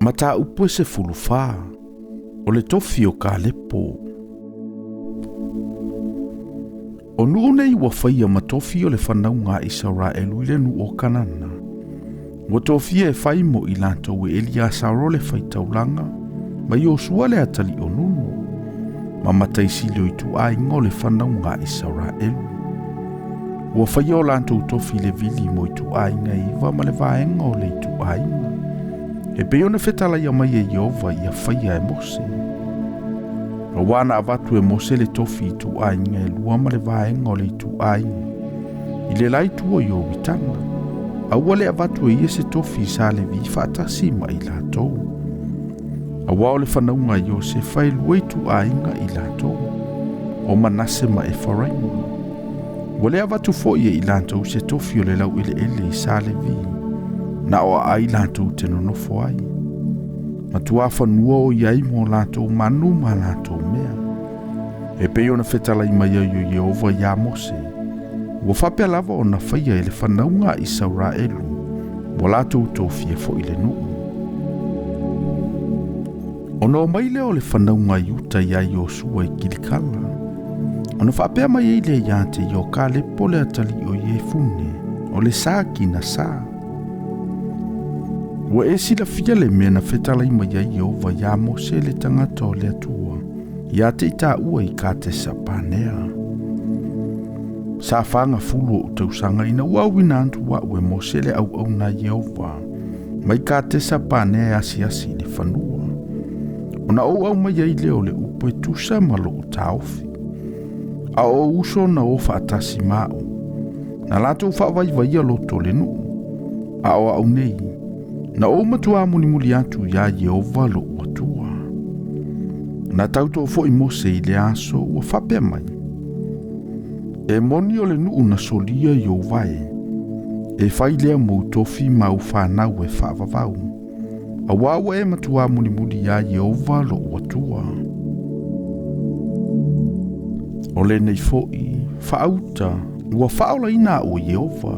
Mataupu e 14, o le tofi o Kalepo. O nuu nei ua faia ma tofi o le fanauga a Isaraelu i le nuu o Kanana. Ua tofia e fai mo i latou e Eliasaro le faitaulaga, ma Iosua le atalii o Nunu, ma mataisili o ituaiga o le fanauga a Isaraelu. Ua faia o latou tofi le vili mo ituaiga e 9 ma le vaega o le ituaiga. E pei ona fetalaia mai e Ieova ia faia e Mose. Auā na avatu e Mose le tofi i ituaiga e 2 ma le vaega o le ituaiga i le la itu o Ioritana. A ua le avatu e ia se tofi i sa Levi faatasi ma i latou. Auā o le fanauga a Iosefa e 2 ituaiga i latou, o Manase ma Efaraima. Ua le avatu foi e i latou se tofi o le laueleele i sa Levi, na o aai latou te nonofo ai. Matua fanua o i ai mo latou manu ma latou mea. E pei ona fetalai mai ai o Ieova iā Mose, ua faapea lava ona faia e le fanauga a Isaraelu, ua latou tofia foi le nuu. Ona o mai lea o le fanauga a Iuta iā Iosua i Kilikala, ona faapea mai ai lea iā te ia o Kalepo le atalii o Iefune, o le sa Kinasa. Ua e silafia le mea na fetalai mai ai Ieova iā Mose le tagata o le Atua, iā te i tāua i Katesa Panea. Sa 40 o'u tausaga ina ua auina atu a'u e Mose le auauna a Ieova, mai Katesa Panea e asiasi i le fanua. Ona ou aumai ai lea o le upu e tusa ma lo'u taofi. A o ou uso na o faatasi ma a'u, na latou faavaivaia loto o le nuu, a o a'u nei, na ou matuā mulimuli atu iā Ieova lo'u Atua. Na tautō fo'i Mose i le aso ua faapea mai, e moni o le nuu na solia i ou vae, e fai lea mou tofi ma au fanau e faavavau, auā ua e matuā mulimuli iā Ieova lo'u Atua. O lenei fo'i, faauta, ua faaolaina a'u e Ieova,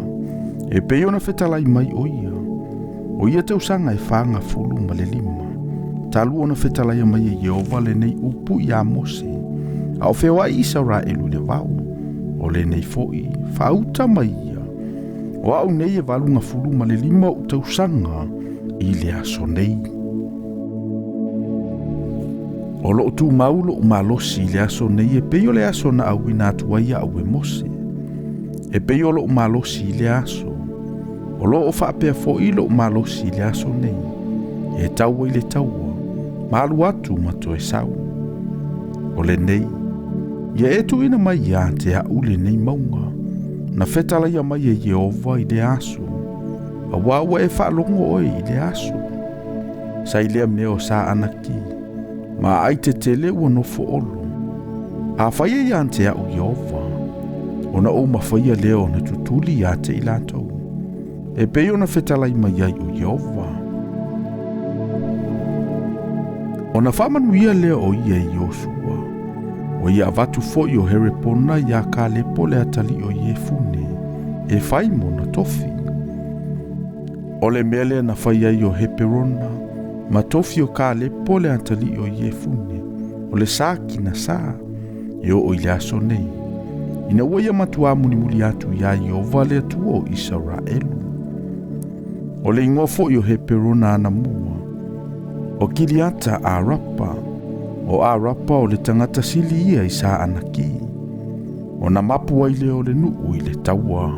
e pei ona fetalai mai o ia, o ia tausaga e 45, talu ona fetalaia mai e Ieova lenei upu iā Mose, a o feoai Isaraelu i le vao. O lenei fo'i, faauta mai ia, o a'u nei e 85 o'u tausaga i le aso nei. O lo'u tumau lo'u malosi i le aso nei e pei o le aso na auina atu ai a'u e Mose. E pei o lo'u malosi i le aso, o loo faapea fo'i lo'u malosi i le aso nei, e taua i le taua, ma alu atu ma toe sau. O lenei, ia e tuuina mai iā te a'u lenei mauga, na fetalaia mai e Ieova i le aso, auā ua e faalogo oe i le aso. Sa i lea mea o sa Anaki, ma aai tetele ua nofo olo. A faia iā te a'u Ieova, ona ou mafaia lea ona tutuli iā te i latou, e pei ona fetalai mai ai o Ieova. Ona faamanuia lea o ia i Iosua, ua ia avatu fo'i o Herepona iā Kalepo le atalii o Iefune, e fai mona tofi. O le mea lea na fai ai o Heperona, ma tofi o Kalepo le atalii o Iefune, o le sa Kinasa, e oo i le aso nei, ina ua ia matuā mulimuli atu iā Ieova le Atua o Isaraelu. O le igoa fo'i o Heperona anamua, o Kiliata Arapa, o Arapa o le tagata sili ia i sa Anaki. Ona mapu ai lea o le nuu i le taua.